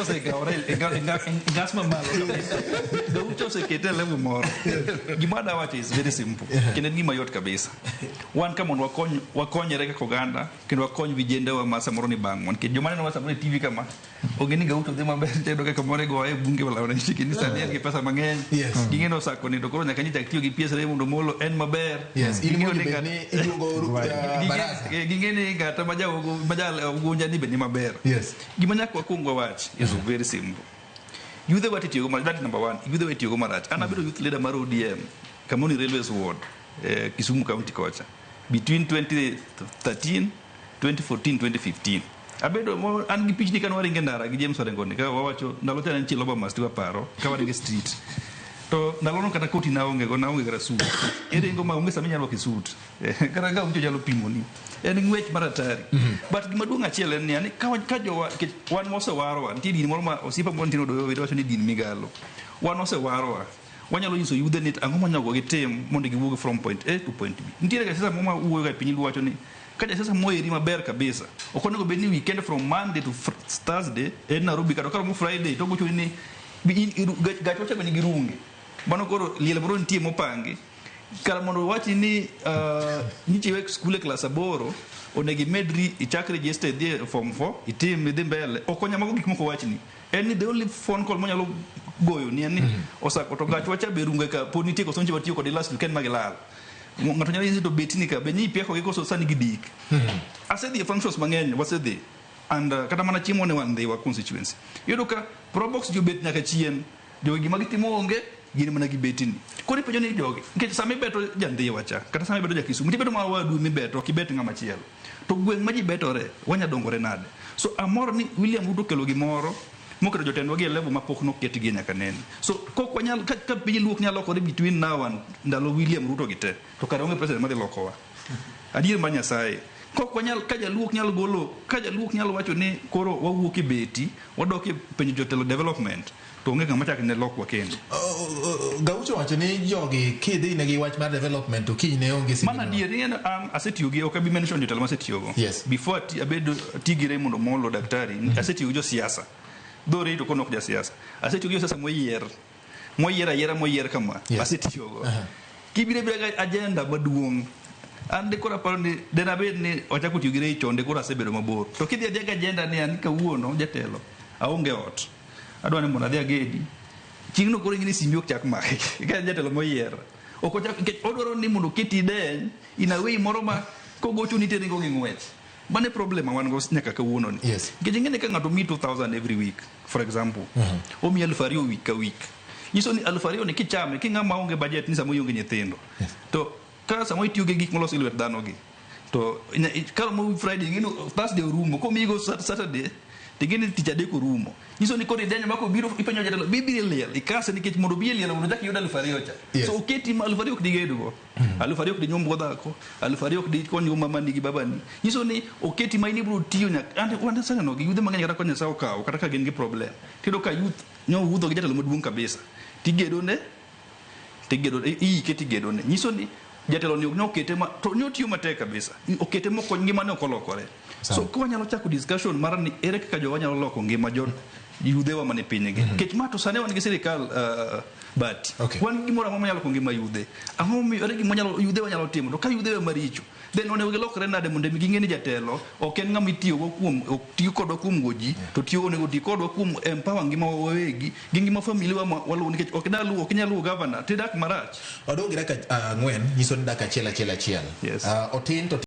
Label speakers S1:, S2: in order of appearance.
S1: osegawore e ngas mamalo. Gaucho osekete e level moro. Gima adwa wacho is very simple. Kendo en gima yot kabisa. Wan ka mondo wakony wakonyre kaka oganda kendo wakony vijendewa ma samoro ni bang'wa. Nikech joma nenowa samoro e TV kama onge ni Gaucho dhi maber tiyudo kaka moro igoye e bunge wala wananchi ni sani en gi pesa mang'eny. Ging'e ni osako nindo koro nyaka nyichak tiyo gi PS Raymond Omolo en maber.
S2: In
S1: Ging'eyo
S2: mondo
S1: ni
S2: bed
S1: ng'at-
S2: ni iluongo baraza.
S1: Ging'e ni ng'ata ma ja Ugunja ni be ni maber. Gima nyaka wakuong wawach is very simple. Yudhe wa titiyogo marach. That is number one. Yudhe wa itiyogo marach. An abedo youth leader mar ODM, Kamoni Railways Ward, Kisumu County kocha. Between 2013, 2014, 2015. Abedo mo, an gi pichni kane waringe ndara gi James Orengo ni ka wawacho ndalo cha ne en Chiloba Masti waparo ka waringe street. To ndalono kata koti naonge go naonge kata suit. Iringo ma onge sama inyalo rwako suit. Kata ka ucho nyalo pimoni. En ng'wech mar hatari. But gima duong' achiel en niya ni ka jowa nikech wan mosewarwa nitie din moro ma osiepa moro nitie Odoyo wacho ni din migalo. Wan osewarwa. Wanyalo nyiso yudhe ni ang'o monego gitim mondo giwuog from point A to point B. Nitiere ga siasa moro ma wuoyo ga e piny Luo wacho ni ka jasiasa moeri maber kabisa ok onego bed ni weekend from Monday to Thursday en Nairobi kata karomo Friday to gochoni ni gachwa cha be nigi runge. Mano koro liel moro nitie mopangi. Kar mondo wach ni nyiche iwe skul e klas 8 onego imedri ichak register idhi e form 4 itim idhi mbele ok onya mago gik moko wachni en ni the only phone call monyalo goyo ni en ni osako to gachwa cha be runge ka pod nitie koso nyiche watiyo kode last weekend ma gilal ng'ato nyalo nyisi to betni ka be nyi ipieko gi koso sani gidik. Asedhi e functions mang'eny wasedhi and kata mana chiemo ne wan Ndhiwa constituency iyudo ka probox jobet nyaka chien jogi gima gitimo onge gin mana gi betini koro ipenjo ni jogi nikech sama ibeto ja Ndhiwa cha kata sama ibeto ja Kisumu tibeto mana wadu mibeto ok ibet ng'ama chielo to gweng' ma ji betore wanya dongore nade. So amor ni William Ruto okelo gimoro moketo jotendwa gi e level mapok noketgie nyaka nene. So kok wanyal ka piny Luo ok nyal lokore between now and ndalo William Ruto gi te to kare onge president madhi lokowa adier mar Nyasaye kok wanyal ka jaluo ok nyal golo ka jaluo ok nyal wacho ni koro wawuok e beti wadok e penjo jotelo development to onge ng'ama chak ne lokwa kendo.
S2: Gaucho wacho ni jogi kidhi negi wach mar development to kiny ne onge
S1: Mano adier ing'e an asetiyo gi ok abi mention jotelo masetiyogo. Before abedo ati gi Raymond Omolo daktari asetiyo gi josiasa. Dhore to kono ok jasiasa. Asetiyo gi josiasa moyier. Moyier ayiera moyier kama. Asetiyogo. Kibiro abira gi agenda maduong' an de koro aparo ni dena abed ni wachako tiyo gi Ray chon de koro asebedo mabor. To kidhi adhiya gi agenda ni an kawuono jatelo aonge ot. Adwa ni mondo adhi agedi. Chieng'no koro ing'e ni simbi ok chak maki. Ka en jatelo moyier. Ok ochak nikech odwaro ni mondo oketi deny in a way moro ma kogochoni to iringo gi ng'wech. Mano e problem ma wan go nyaka kawuono ni. Nikech ing'e ni ka ng'ato miyi 2000 every week for example. Omiyi 2000 week ka week. Nyiso ni 2000 ni kichame king'ama onge budget ni samo ionge nyithindo. To ka samo itiyo gi gik molos gi lwet dhano gi to karomo Friday ing'e ni Thursday orumo komiyigo Saturday to ing'e ni tich adek orumo. Nyiso ni koro idenyo ma kobiro ipenjo jatelo be ibiro e liel ikase nikech mondo obi e liel mondo ochak iyud 2000 cha. So oketi ma 2000 ok digedgo. 2000 ok dinyuomgo dhako, 2000 ok dikonygo mamani gi babani. Nyiso ni oketi ma in ibiro tiyo nyaka and wan aseneno gi yudhe mang'eny kata ka Nyasaye okawo kata ka gin gi problem. Tiyudo ka youth nyo wuotho gi jatelo maduong' kabisa. Tigedone tigedo iike tigedone. Nyiso ni jatelo ni okete ma to ne otiyo matek kabisa. Okete mokony ngimane ok olokore. So ka wanyalo chako discussion mar ni ere kaka jowa nyalo loko ngima jo yudhewa mane pinygi. Nikech ma to sani wan gi sirikal but wan gi gimoro amora manyalo loko ngima yudhe. Ang'o momiyo ere gima wanyalo yudhewa nyalo timo to ka yudhewa maricho then onego gilokre nade mondo mi ging'e ni jatelo ok en ng'ama itiyogo kuom ok tiyo kodwa kuom go ji to tiyo onego ti kodwa kuom empower ngima wa wawegi gi ngima family wa ma waluwo nikech ok inyal luwo ok inyal luwo governor tidak marach.
S2: Odong' gi dakika 4 nyiso ni dakika achiel achiel achiel. Otin to.